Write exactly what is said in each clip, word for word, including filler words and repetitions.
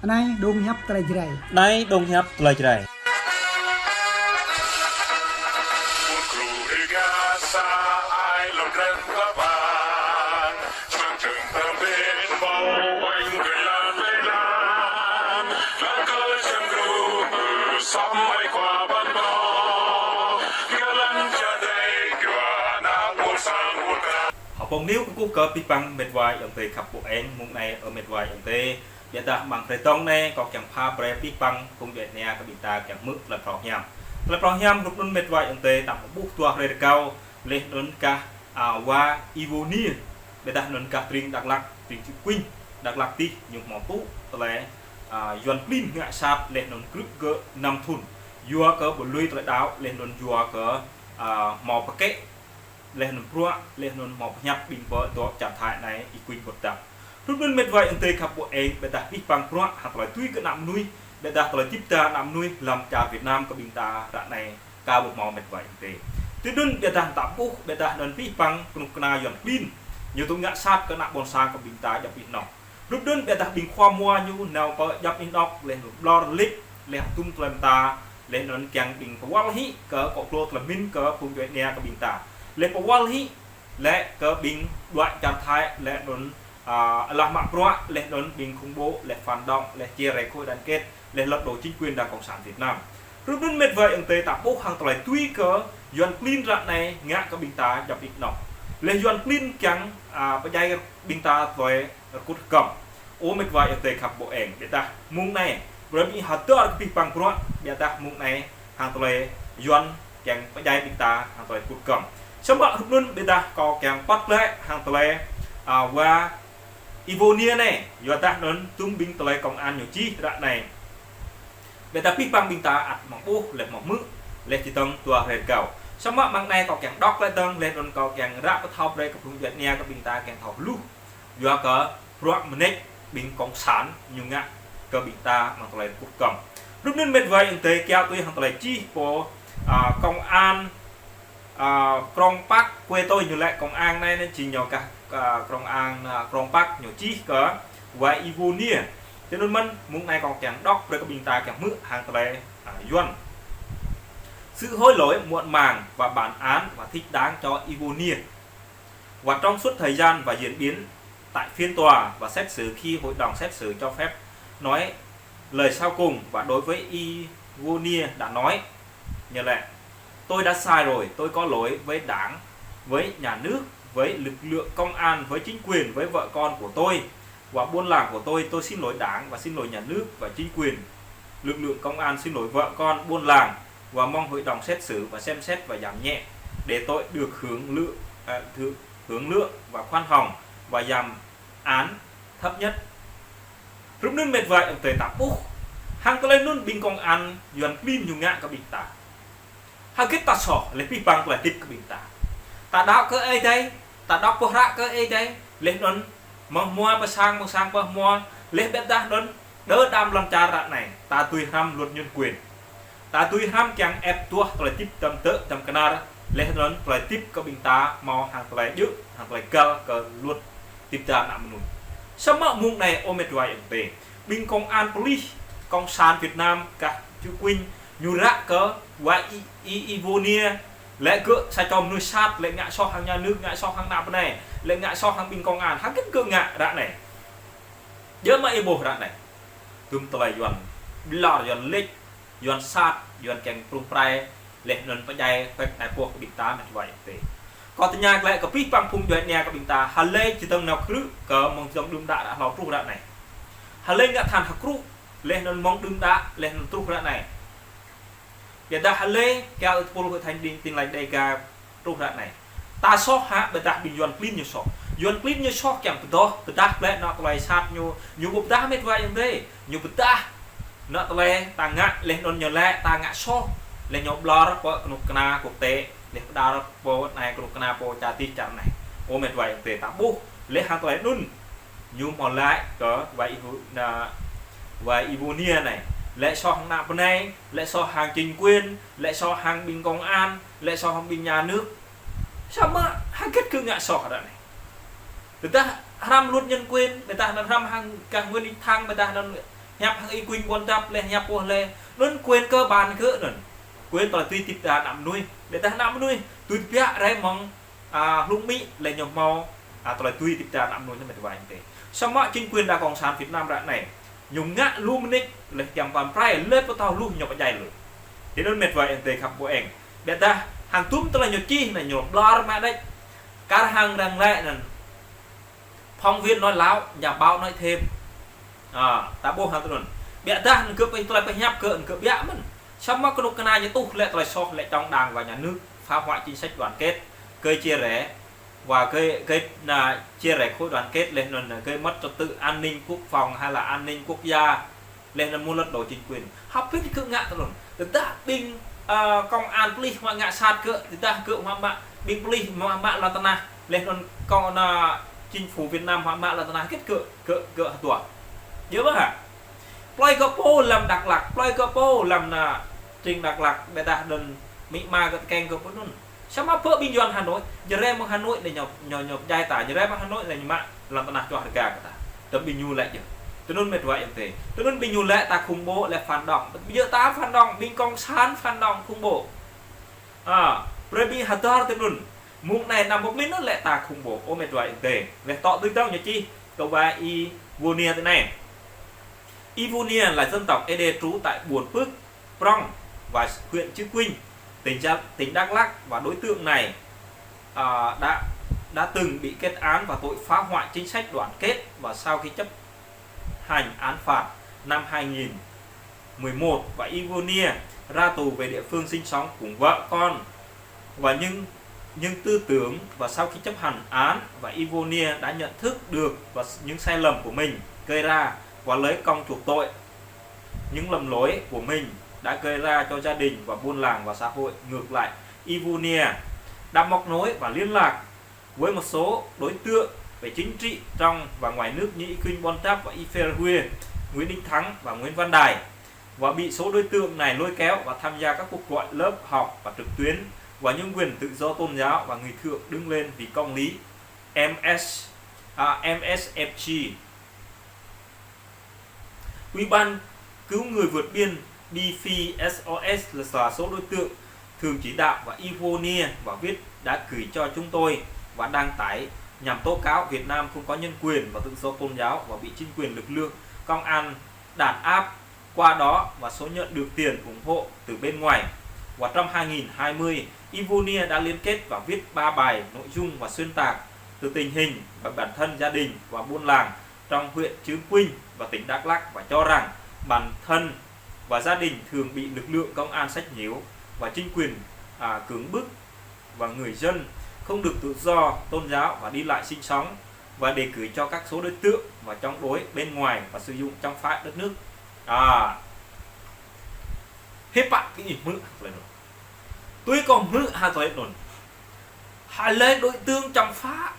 Anai dong hiăp tơlơi Jrai. Anai dong hiăp tơlơi Jrai. Hơpong niu kơkuh kơ abih bang met wa ayŏng adơi khăp ƀô̆ eng, mông anai ơ met wa ayŏng adơi. Biă dah amăng hrơi dong anai, kâo kiăng pha brơi abih bang phung djuai ania kơ ƀing ta kiăng hmư̆ tơlơi phrâo hiam. Tơlơi phrâo hiam hrup anŭn met wa ayŏng adơi, ta mă ƀuh dua hrơi rơgao, laih anŭn kah, a, wa Ivonia. Biă dah anŭn kah tring Dak Lak, tring Čư̆ Kuin, Dak Lak tih ñu hmâo tŭ tơlơi, a, Yuan klin ngă sat laih anŭn krư̆ gơ̆ năm thŭn. Yua kơ ƀu lui tơlơi đaŏ laih anŭn yua kơ, a, hmâo pơkĕ laih anŭn bruă, laih anŭn hmâo pơhiăp ƀing pơ dŏ čar Thái anai Y Quynh Buttak. Hrup anŭn met wa ayŏng adơi khăp ƀô̆ eng, biă dah abih bang bruă, hăng tơlơi tui kơ ană mơnuih, biă dah tơlơi tip ta ană mơnuih lăm čar Việt Nam kơ ƀing ta ră anai, ka ƀu hmâo met wa ayŏng adơi. Tui anŭn biă dah ta ƀuh, biă dah anŭn abih bang kơnuk kơna Yuan klin, ñu tŭ ngă sat kơ ană ƀôn sang kơ ƀing ta djŏp anih anŏ. Hrup anŭn biă dah ƀing khua mua ñu nao pơ djŏp anih anŏ laih anŭn ƀlŏr lĕč, laih hơdôm tơlơi mơta, laih anŭn kiăng ƀing pơwăl hĭ kơ kŏ klô tơlơi pơmĭn kơ phung djuai ania kơ ƀing ta. Laih pơwăl hĭ, laih kơ ƀing djuai čar Thái, laih anŭn, a, alah mă bruă, laih anŭn ƀing khủng bố, laih phản động, laih chia rẽ khối đoàn kết, laih lật đổ chính quyền Đảng Cộng sản Việt Nam. Hrup anŭn met wa ayŏng adơi ta ƀuh hăng tơlơi tui kơ Yuan klin ră anai ngă kơ ƀing ta djŏp anih anŏ. Laih Yuan klin kiăng, a, pơdjai ƀing ta tơlơi rơkŭt rơkăm. Ơ met wa ayŏng adơi khăp ƀô̆ eng, biă dah mông anai, brơi ƀing hơdơr kơ abih bang bruă, biă dah mông anai, hăng tơlơi Yuan kiăng pơdjai ƀing ta, hăng tơlơi rơkŭt rơkăm. Samơ̆ hrup anŭn biă dah kâo kiăng pơ̆t glaĭ, hăng tơlơi, a, wa Ivonia anai, yua dah anŭn tŭm ƀing tơlơi công an ñu čih ră anai. Biă dah abih bang ƀing ta ăt mơ̆ng ƀuh, laih mơ̆ng hmư̆, laih či tơ̆ng dua hrơi rơgao. Samơ̆ mông anai kâo kiăng đŏk glaĭ dơ̆ng, laih anŭn kâo kiăng ră pơthâo brơi kơ phung djuai ania kơ ƀing ta kiăng thâo hluh. Yua kơ bruă mơneč ƀing cộng sản ñu ngă kơ ƀing ta amăng tơlơi rơkŭt rơkăm. Hrup anŭn met wa ayŏng adơi kiaŏ tui hăng tơlơi čih pô, a, công an, a, Krông Park, quê tôi ñu laĭ công an anai, anŭn či ñu kah, a, công an, a, Krông Park ñu čih kơ wa Ivonia. Tui anŭn mơ̆n mông anai kâo kiăng đŏk brơi kơ ƀing ta kiăng hmư̆ hăng tơlơi, a, Yuan. Sự hối lỗi muộn màng và bản án và thích đáng cho Ivonia. Và trong suốt thời gian và diễn biến tại phiên tòa và xét xử, khi hội đồng xét xử cho phép nói lời sau cùng và đối với Ivonia đã nói như lẽ: "Tôi đã sai rồi, tôi có lỗi với Đảng, với nhà nước, với lực lượng công an, với chính quyền, với vợ con của tôi và buôn làng của tôi. Tôi xin lỗi Đảng và xin lỗi nhà nước và chính quyền, lực lượng công an, xin lỗi vợ con, buôn làng và mong hội đồng xét xử và xem xét và giảm nhẹ để tôi được hưởng lượng, à, được hưởng lượng và khoan hồng và giảm án thấp nhất." Hrup anŭn met wa ayŏng adơi ta ƀuh, hăng tơlơi anŭn ƀing công an Yuan klin ñu ngă kơ ƀing ta. Hơgĕt ta soh, laih abih bang tơlơi hơdip kơ ƀing ta. Ta đaŏ kơ Ơi Adai, ta đaŏ pơhră kơ Ơi Adai, laih anŭn mơ̆ng hmua pơ sang, mơ̆ng sang pơ hmua, laih biă dah anŭn đơ đam lŏn čar ră anai, ta tui hrăm luật nhân quyền. Ta tui hrăm kiăng ĕp tuah tơlơi hơdip tơm tơ̆ tơm kơnar, laih anŭn tơlơi hơdip kơ ƀing ta hmâo hăng tơlơi djơ̆, hăng tơlơi găl kơ luật hơdip ta ană mơnuih. Samơ̆ mông anai ơ met wa ayŏng adơi, ƀing công an pơlih cộng sản Việt Nam kah Čư̆ Kuin ñu ră kơ wa I-, I-, Ivonia, laĭ gơ̆ sa čô mơnuih sat, laĭ ngă soh hăng nhà nước, ngă soh hăng ană bơnai, laĭ ngă soh hăng ƀing công an, hơgĕt gơ̆ ngă ră anai. Djơ̆ mă ih ƀuh ră anai. Tŭm tơlơi Yuan ƀlŏr, Yuan lĕč, Yuan sat, Yuan kiăng prung prai, laih anŭn pơdjai pĕk anai pô kơ ƀing ta met wa ayŏng adơi. Kâo tơña glaĭ kơ abih bang phung djuai ania kơ ƀing ta, hlơi či tơ̆ng nao krư̆ kơ mơ̆ng či tơ̆ng đưm đă ră hlâo truh ră anai. Hlơi ngă tơhan hơkrŭ, laih anŭn mơ̆ng đưm đă, laih anŭn truh ră anai. Biă dah hlơi kiaŏ tơpul Hội Thánh Tin, Tin Lành Đêga truh ră anai. Ta soh hă, biă dah ƀing Yuan klin ñu soh. Yuan klin ñu soh kiăng pơdŏh, pơdah glaĭ anŏ tơlơi sat ñu, ñu ƀu pơdah met wa ayŏng adơi. Ñu pơdah anŏ tơlơi ta ngă, laih anŭn ñu laĭ ta ngă soh. Laih ñu ƀlŏr pơ kơnuk kơna quốc tế, laih pơđar pơ anai kơnuk kơna pơ čar tih čar anai. Ơ met wa ayŏng adơi ta ƀuh, laih hăng tơlơi anŭn. Ñu hmâo laĭ kơ wa Ivo-, na, wa Ivonia anai. Laĭ soh hăng ană bơnai, laĭ soh hăng chính quyền, laĭ soh hăng ƀing công an, laĭ soh hăng ƀing nhà nước. Samơ̆ hơgĕt gơ̆ ngă soh ră anai. Tơdah hrăm luật nhân quyền, tơdah anŭn hrăm hăng kah Nguyễn Ích Thắng, tơdah anŭn Hiăp hăng Y Quynh Buôn Dap lĕ, hiăp ôh lĕ. Anŭn quyền cơ bản gơ̆ anŭn. Quyền tơlơi tui tip ta ană mơnuih. Ƀiădah ană mơnuih tui tơbiă rai mơ̆ng, a, hlung mĭ lĕ ñu hmâo, a, tơlơi tui tip ta ană mơnuih anŭn mĕt wa ayŏng adơi. Samơ̆ chính quyền đảng cộng sản Việt Nam ră anai ñu ngă lu mơnĭt lĕ kiăng pơprai lĕ pơtao lu ñu pơdjai lu. Tui anŭn mĕt wa ayŏng adơi khăp ƀu eng. Ƀiădah hăng tum tơlơi ñu čih anai ñu ƀlŏr mă đĕč. Kar hăng arăng lĕ anŭn phóng viên nói láo, nhà báo nói thêm. A, ta ƀuh hăng tui anŭn. Ƀiădah anŭn gơ̆ pơhiăp, tơlơi pơhiăp gơ̆ anŭn gơ̆ ƀiă mơ̆n. Samơ̆ kơnuk kơna ñu tuh lĕ tơlơi soh lĕ chống đảng và nhà nước, phá hoại chính sách đoàn kết, gây chia rẽ và gây, gây, à, chia rẽ khối đoàn kết, lĕ anŭn gây mất trật tự an ninh quốc phòng hay là an ninh quốc gia, lĕ anŭn muốn lật đổ chính quyền. Hơpĭt gơ̆ ngă tui anŭn. Tơdah ƀing, ơ, công an pơlih hmâo ngă sat gơ̆, tơdah gơ̆ hmâo mă, ƀing pơlih hmâo mă lŏn tơnah, lĕ anŭn công an, ơ, chính phủ Việt Nam hmâo mă lŏn tơnah, hơgĕt gơ̆, gơ̆, gơ̆ hơduah. Djơ̆ ƀă hă? Plơi gơ̆ pô lăm Dak Lak, plơi gơ̆ pô lăm anŭn tỉnh Dak Lak, ƀiădah anŭn mĭ ma gơ̆ tơkeng gơ̆ pô anŭn. Samơ̆ pơ ƀing Yuan Hà Nội, jơrê mơ̆ng Hà Nội anai ñu, ñu, ñu pơdjai ta, jơrê mơ̆ng Hà Nội anai ñu mă lŏn tơnah čuah rơga kơ ta. Tơm ƀing ñu lĕ djơ̆. Tui anŭn mĕt wa ayŏng adơi. Tui anŭn ƀing ñu lĕ ta khủng bố, lĕ phản động. Ƀu djơ̆ ta phản động, ƀing cộng sản phản động khủng bố. A, brơi ƀing hơdơr tui anŭn. Mơ̆ng anai năm một nghìn anŭn lĕ ta khủng bố. Ơ mĕt wa ayŏng adơi. Lĕ tŏ tui tong ñu čih kơ wa Y Vô Nia tui anai. Y Vô Nia là dân tộc Ê Đê trú tại Buôn Pưk, Prong và huyện Chư Kuin, tỉnh Gia-, tỉnh Đắk Lắk, và đối tượng này, à, đã, đã từng bị kết án và tội phá hoại chính sách đoàn kết, và sau khi chấp hành án phạt năm hai nghìn mười một và Y Vô Nia ra tù về địa phương sinh sống cùng vợ con và những, những tư tưởng, và sau khi chấp hành án và Y Vô Nia đã nhận thức được và những sai lầm của mình gây ra và lấy công chuộc tội những lầm lỗi của mình đã gây ra cho gia đình và buôn làng và xã hội. Ngược lại, Y Vô Nia đã móc nối và liên lạc với một số đối tượng về chính trị trong và ngoài nước như Y Quynh Buôn Dap và Y Pher Huê, Nguyễn Đình Thắng và Nguyễn Văn Đài, và bị số đối tượng này lôi kéo và tham gia các cuộc gọi lớp học và trực tuyến và những quyền tự do tôn giáo và người thượng đứng lên vì công lý. M S, à, M S F G. Ủy ban cứu người vượt biên B F S O S là số đối tượng thường chỉ đạo và Y Vô Nia và Vít đã gửi cho chúng tôi và đăng tải nhằm tố cáo Việt Nam không có nhân quyền và tự do tôn giáo và bị chính quyền lực lượng công an đàn áp. Qua đó và số nhận được tiền ủng hộ từ bên ngoài. Và trong hai nghìn hai mươi, Y Vô Nia đã liên kết và viết ba bài nội dung và xuyên tạc từ tình hình và bản thân gia đình và buôn làng trong huyện Chư Kuin và tỉnh Đắk Lắk và cho rằng bản thân và gia đình thường bị lực lượng công an sách nhiễu và chính quyền, à, cưỡng bức và người dân không được tự do tôn giáo và đi lại sinh sống và đề cử cho các số đối tượng và chống đối bên ngoài và sử dụng chống phá đất nước. À, hiư̆m pă kơ ih hmư̆ hăng tơlơi anŭn. Tui kâo hmư̆ hăng tơlơi anŭn. Hlơi đối tượng chống phá.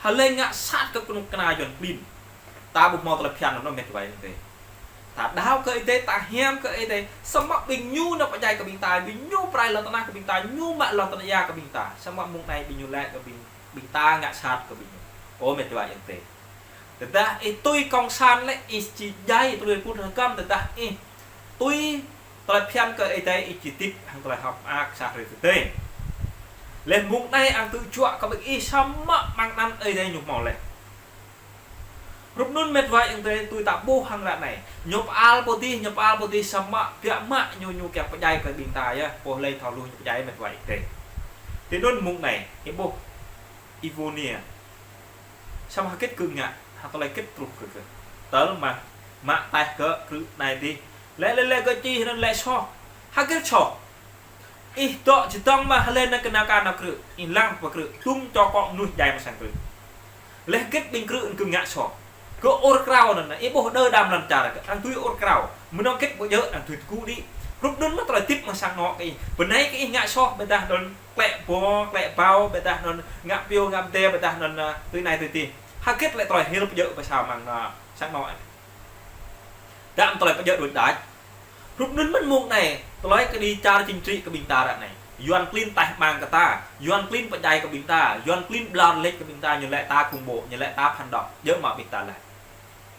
Hlơi ngă sat kơ kơnuk kơna Yuan klin. Ta ƀu hmâo tơlơi phiăn anŭn mĕt wa ayŏng adơi. Ta đaŏ kơ Ơi Adai, ta hiam kơ Ơi Adai. Samơ̆ ƀing ñu nao pơdjai kơ ƀing ta, ƀing ñu pơrai lŏn tơnah kơ ƀing ta, ñu mă lŏn tơnah ia kơ ƀing ta. Samơ̆ mơ̆ng anai ƀing ñu lĕ kơ ƀing, ƀing ta ngă sat kơ ƀing ñu. Ơ mĕt wa ayŏng adơi. Tơdah ih tui cộng sản lĕ ih či djai tui put hơkăm, tơdah ih tui tơlơi phiăn kơ Ơi Adai ih či tip hăng tơlơi hơ̆k mơak sa hrơi tơdơi. Lĕ mơ̆ng anai ang tŭ juă kơ ƀing ih samơ̆ mơ̆ng anăn Ơi Adai ñu hmâo lĕ. Rup anŭn mĕt wa ayŏng adơi tui ta ƀuh hăng ră anai. Ñu pơal pơtih, ñu pơal pơtih samơ̆ biă mă ñu, ñu kiăng pơdjai kơ ƀing ta yơh. Pô lĕ thâo lu ñu pơdjai mĕt wa ayŏng adơi. Tui anŭn mơ̆ng anai, ih ƀuh Y Vô Nia. Samơ̆ hơgĕt gơ̆ ngă, hăng tơlơi hơgĕt truh kơ gơ̆. Tơl mă, mă taih gơ̆ krư̆ anai dih. Lĕ, lĕ, lĕ gơ̆ čih anŭn lĕ soh. Hơgĕt soh. Ih dŏ čơdơ̆ng mă hlơi anŭn kơnang kơ anŭn krư̆. Ih lăng pơ krư̆. Tum čô kŏ mơnuih djai mă sang krư̆. Lĕ hơgĕt ƀing krư̆ anŭn gơ̆ ngă soh. Gơ̆ ur krao anŭn, ih ƀuh đơ đam lŏn čar gơ̆. Ang tui ur krao. Mơnơ̆ng hơgĕt ƀu djơ̆, ang tui tơgŭ đĭ. Rup anŭn mă tơlơi tip mă sang anŏ kơ ih. Bơnai kơ ih ngă soh, ƀiădah anŭn klĕ ƀô, klĕ ƀâo, ƀiădah anŭn ngă pio, ngă pơdê, ƀiădah anŭn, ơ, tui anai tui adih. Hơgĕt lĕ tơlơi hil pơdjơ̆ pơ sa mơ̆ng, ơ, sang anŏ. Đăm tơlơi pơdjơ̆ đôč đač. Rup anŭn mơ̆n mơ̆ng anai, tơlơi kơ đi čar chính trị kơ ƀing ta ră anai. Yuan klin taih ƀang kơ ta, Yuan klin pơdjai kơ ƀing ta, Yuan klin ƀlŏr lĕč kơ ƀing ta, ñu lĕ ta khủng bố, ñu lĕ ta phản động, djơ̆ mă ƀing ta lĕ.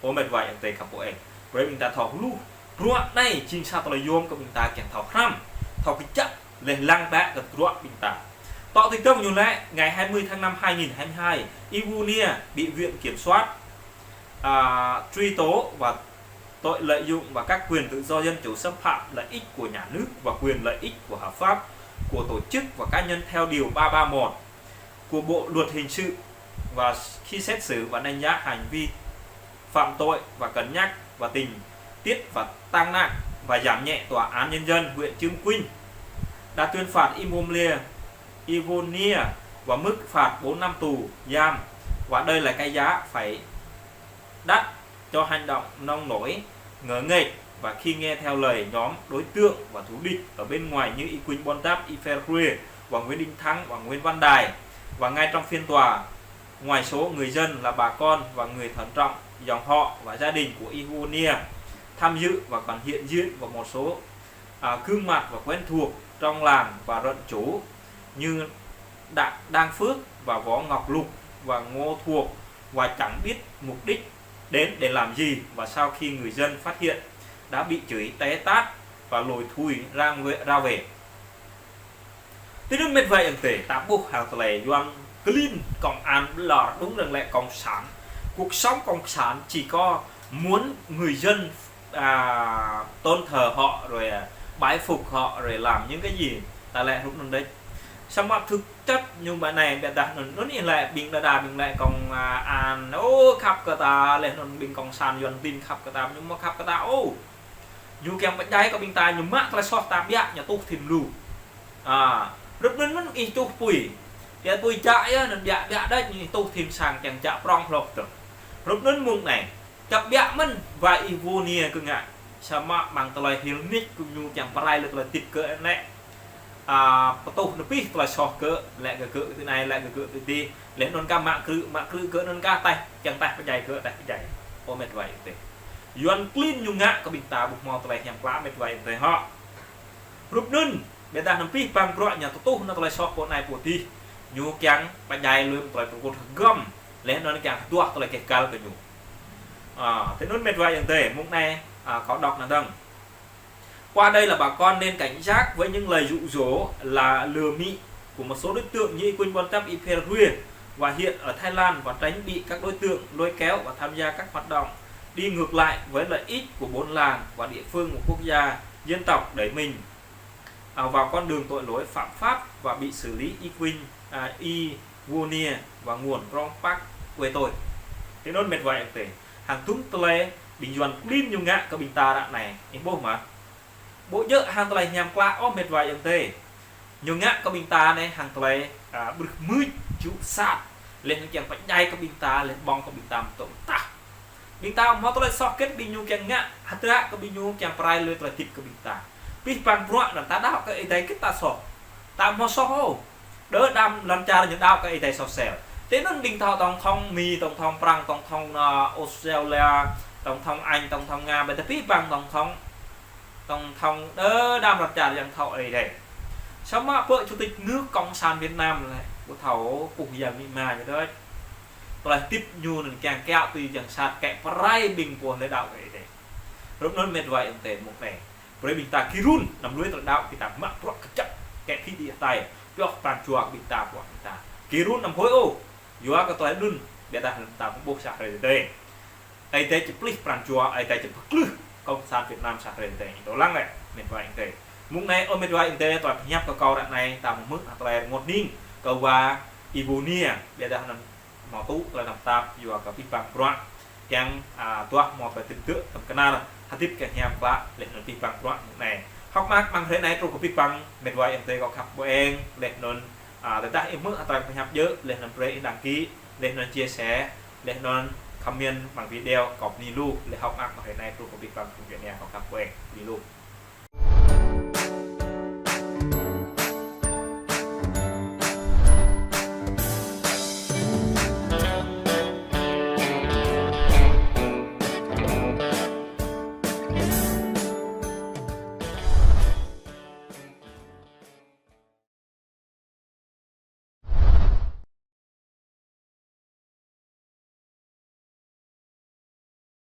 Ơ mĕt wa ayŏng adơi khăp ƀu eng. Brơi ƀing ta thâo lu. Bruă anai jing sa tơlơi yôm kơ ƀing ta kiăng thâo hrăm, thâo kơjăp, laih lăng bĕ kơ bruă ƀing ta. Tŏ tui tơ̆ng ñu lĕ, ngày hai mươi tháng năm hai nghìn hai mươi hai, Ivonia bị Viện Kiểm soát, à, truy tố và tội lợi dụng và các quyền tự do dân chủ xâm phạm lợi ích của nhà nước và quyền lợi ích của hợp pháp của tổ chức và cá nhân theo điều ba ba một của Bộ Luật Hình sự, và khi xét xử và đánh giá hành vi phạm tội và cân nhắc và tình tiết và tăng nặng và giảm nhẹ, Tòa án Nhân dân huyện Chư Kuin đã tuyên phạt Ivonia, Ivonia và mức phạt bốn năm tù giam, và đây là cái giá phải đắt cho hành động nông nổi, ngờ nghệch và khi nghe theo lời nhóm đối tượng và thù địch ở bên ngoài như Y Quynh Bon Tap, Y Pher Hue và Nguyễn Đình Thắng và Nguyễn Văn Đài. Và ngay trong phiên tòa, ngoài số người dân là bà con và người thân trong dòng họ và gia đình của Ivonia tham dự và còn hiện diện và một số, à, gương mặt và quen thuộc trong làng và rận chủ như Đặng Đăng Phước và Võ Ngọc Lục và Ngô Thuộc, và chẳng biết mục đích đến để làm gì, và sau khi người dân phát hiện đã bị chửi té tát và lôi thôi ra về, ra về. Tui anŭn mĕt wa ayŏng adơi, ta ƀuh hăng tơlơi Yuan klin công an ƀlŏr, đúng rằng lẽ cộng sản. Cuộc sống cộng sản chỉ có muốn người dân, à, tôn thờ họ rồi, à, bái phục họ rồi làm những cái gì ta lẽ hrup anŭn đĕ. Samơ̆ thực chất ñu ƀơi anai ƀiădah anŭn, anŭn ih lĕ ƀing đơđa ƀing lĕ công an, ô, khăp kơ ta, laih anŭn ƀing cộng sản Yuan klin khăp kơ ta, ñu ƀu khăp kơ ta, ô. Ñu kiăng pơdjai kơ ƀing ta, ñu mă tơlơi soh ta biă, ñu tuh thim lu. À, hrup anŭn mơ̆n ih tuh apui. Biă apui jak yơh, anŭn biă, biă đĕč ñu tuh thim sang kiăng jak prong hlŏk tơ̆ng. Hrup anŭn mơ̆ng anai. Čăp biă mơ̆n wa Ivonia kơ ngă. Samơ̆ mơ̆ng tơlơi hil nik kơ ñu kiăng pơrai lĕ tơlơi tĭp kơ anai. À, pơtuh nao pih tơlơi soh kơ, lĕ kơ gơ̆ tui anai, lĕ kơ gơ̆ tui adih. Laih anŭn kah mă krư̆, mă krư̆ kơ anŭn kah taih, kiăng taih pơdjai kơ, taih pơdjai. Ơ mĕt wa ayŏng adơi. Yuan klin ñu ngă kơ ƀing ta ƀu hmâo tơlơi hiam klă mĕt wa ayŏng adơi hŏ. Hrup anŭn, ƀiădah anăm pih pang bruă ñu tơtuh nao tơlơi soh pô anai pô adih. Ñu kiăng pơdjai lui tơlơi pơkut hơgŏm. Laih anŭn kiăng hơduah tơlơi keh kal kơ ñu. À, tui anŭn mĕt wa ayŏng adơi, mơ̆ng anai, à, kâo đŏk nao dơ̆ng. Qua đây là bà con nên cảnh giác với những lời dụ dỗ là lừa mị của một số đối tượng như Y Quynh Bon Tap, Y Pher Hue và hiện ở Thái Lan, và tránh bị các đối tượng lôi kéo và tham gia các hoạt động đi ngược lại với lợi ích của buôn làng và địa phương, của quốc gia, dân tộc đẩy mình, à, vào con đường tội lỗi phạm pháp và bị xử lý y Quynh, à, Ivonia và Nguồn Prong Park về tội. Tui anŭn mĕt wa ayŏng adơi. Hăng tŭm tơlơi ƀing Yuan klin ñu ngă kơ ƀing ta ră anai. Ih ƀuh mơ̆. Ƀu djơ̆ hăng tơlơi hiam klă ôh mĕt wa ayŏng adơi. Ñu ngă kơ ƀing ta anai hăng tơlơi, à, brưh mưč, jŭ sat. Laih anŭn kiăng pơdjai kơ ƀing ta, laih ƀơ̆ng kơ ƀing ta mơtŏ mơtah. Ƀing ta hmâo tơlơi soh hơget ƀing ñu kiăng ngă, hơdră kơ ƀing ñu kiăng pơrai lui tơlơi tĭp kơ ƀing ta. Pih pang bruă anŭn ta đaŏ kơ Ơi Adai hơget ta soh. Ta hmâo soh ôh. Đơ đam lŏn čar ñu đaŏ kơ Ơi Adai soh sel. Tui anŭn ƀing thâo tổng thống Mi, tổng thống Prăng, tổng thống, à, Australia, tổng thống Anh, tổng thống Nga, ƀiădah pih pang tổng thống, tổng thống đơ đam lŏn čar yang thâo Ơi Adai. Samơ̆ pơ chủ tịch nước Cộng sản Việt Nam lĕ, ƀu thâo puh yang mĭ ma ñu đôč. Tơlơi tĭp ñu anŭn kiăng kiaŏ tui yang sat kĕ pơrai ƀing pô lĕ đaŏ kơ Ơi Adai. Hrup anŭn mĕt wa ayŏng adơi mơ̆ng anai. Brơi ƀing ta gir run, anăm lui tơlơi đaŏ, ƀing ta mă bruă kơjăp, kĕ phi đĭ hơtai, pioh pran jua ƀing ta, bruă ƀing ta. Gir run anăm huĭ ôh, yua kơ tơlơi anŭn, ƀiădah anŭn ta ƀu ƀuh sa hrơi tơdơi. Ơi Adai či plih pran jua, Ơi Adai či pơklưh, Cộng sản Việt Nam sa hrơi tơdơi. Tơlơi lăng lĕ, mĕt wa ayŏng adơi. Mơ̆ng anai, ơ mĕt wa ayŏng adơi, tơlơi pơhiăp kơ kâo ră anai, ta mơ̆ hmư̆ tơlơi rơngot hning, kơ wa Ivonia, ƀiădah anŭn hmâo tŭ tơlơi tơnap tap, yua kơ pih pang bruă. Kiăng, à, duah hmâo tơlơi tĭp dơ̆ tơm kơnar, hơdip kiăng hiam klă, laih anŭn pih pang bruă mơ̆ng anai. Hơ̆k mơak mơ̆ng hrơi anai truh kơ pih pang, mĕt wa ayŏng adơi kâo khăp ƀu eng, laih anŭn, à, tơdah ih hmư̆ hơtai pơhiăp djơ̆, laih anŭn brơi ih đăng ký, laih anŭn chia sẻ, laih anŭn comment mơ̆ng video kâo bơni lu, laih hơ̆k mơak mơ̆ng hrơi anai truh kơ pih pang kơ Việt Nam kâo khăp ƀu eng, bơni lu.